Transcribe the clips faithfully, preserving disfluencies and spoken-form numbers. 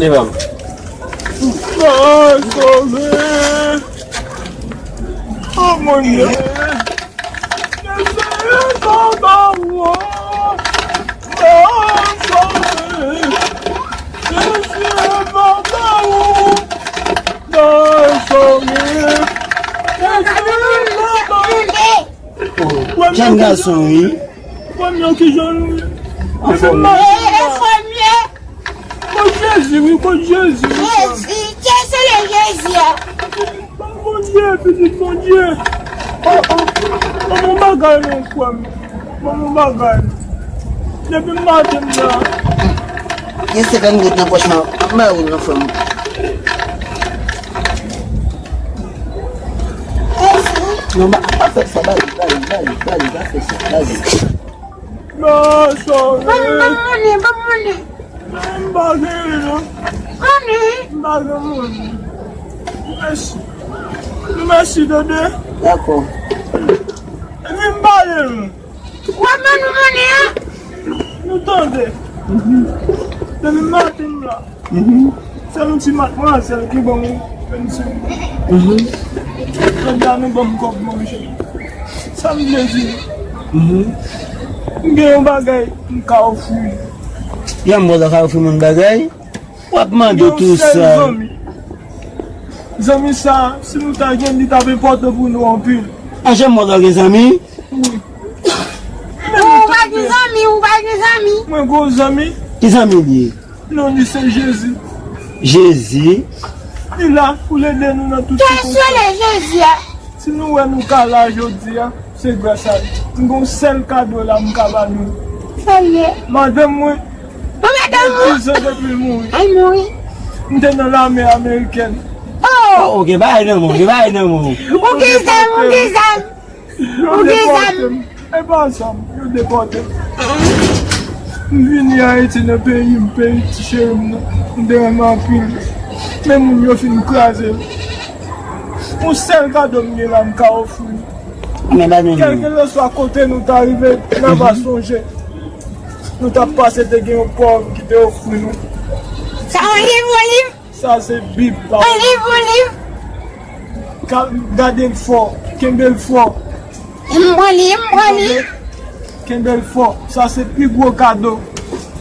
Devan. Mwen sove. Oh mon Dieu. Jezi, papa, oh. Mwen sove. Jezi, papa, oh. Mwen sove. Jezi, papa, oh. Jèn gason, wi. Premye ki jwenn wi. Anfòm. Kot Jezi wi, kot Jezi wi. Jezi, kiyès se le Jezi a? Bondye, pitit Bondye. Oh, oh. Ban m yon bagay non, frè m. Ban m yon bagay. Depi maten m la. Gen senkant goud nan pòch mwen. Mwen ba ou non, frè m. Non, ba, pa fè sa, ba li, ba li, ba li, ba li, pa fè sa, ba li. Non, sorry. Ban m, ban m monnen, ban m monnen. M pa gen li non. Monnen. M pa gen monnen. Mèsi. Mèsi, tande. Dakò. Epi m pale nou. W ap ban nou monnen an? Nou tande. Depi maten m la. Se yon ti matmwazèl ki ban mwen vennsenk goud. Jodi a nou ban m kòb manje. Sa m vle di nou. M gen yon bagay m ka ofri nou. Yon mò la ka ofri moun bagay? W ap mande tou sa. Zanmi sa, si nou ta gen, li t ap enpòtan pou nou anpil. An, jan mò la gen zanmi? Wi. Ou pa gen zanmi, ou pa gen zanmi. Mwen gen yon zanmi. Ki zanmi li ye? Non li se Jezi. Jezi. Li la pou l ede nou nan tout sitiyasyon. Kiyès se le Jezi a? Si nou wè nou ka la jodi a, se gras a li. M gen yon sèl kado la m ka ba nou. Sa l ye? Madanm mwen, gen diz an depi l mouri. Ay, mouri. M te nan lame amerikèn. Oh, ou gen bagay nan men w, gen bagay nan men w. Ou gen zam, ou gen zam. Yo depòte m. E pa sa, yo depòte m. M vini Ayiti nan peyi m, peyi ti cheri m nan. M te renmen anpil. Men moun yo fin kraze l. Yon sèl kado m gen la m ka ofri nou. Kèlkeswa kote nou ta rive, n a pa sonje. Nou t ap pase, te gen yon pòv ki te ofri nou. Sa yon liv, yon liv? Sa se Bib pa w. Yon liv, yon liv. Ka-, gade l fò, kenbe l fò. M pran li, m pran li. Kenbe l fò. Sa se pi gwo kado.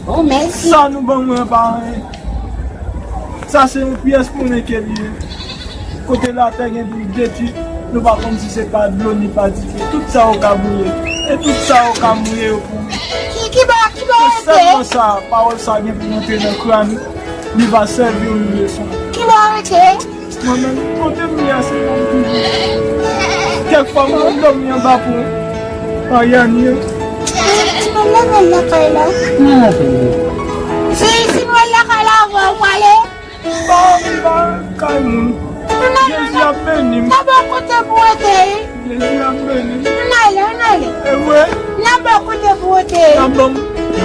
Oh, mèsi. Sa nou ban mwen pa anyen. Sa se yon pyès monnen ke li ye. Kote latè gen pou l detwi, nou pa konn si se pa dlo ni pa dife. Tout sa yo ka brile. E tout sa yo ka mouye yo pou. Ki, ki bò, ki bò rete? Se sèlman sa, pawòl sa gen pou rantre nan kràn ou. Li va sèvi w yon leson. Ki bò rete? Mwen menm, kote m ye a, se la m toujou. Kèk fwa, mwen dòmi anba pon. An yanye. Ti mwen leve lakay la. Mwen leve. Si, si mwen lakay la, w ap pale. Pa, pa, kay moun. Jezi ap beni m. Nan bò kote pou rete. Jezi ap beni m. Ann ale, ann ale. E vre? Nan bò kote pou rete. Nan bò m.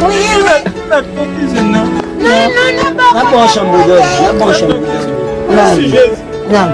Wi. Mèt, mèt nan kizin nan. Non, non, nan bò kote pou rete. N ap ba w chanm pou dòmi, n ap ba w chanm pou dòmi. Mèsi, Jezi. Nan.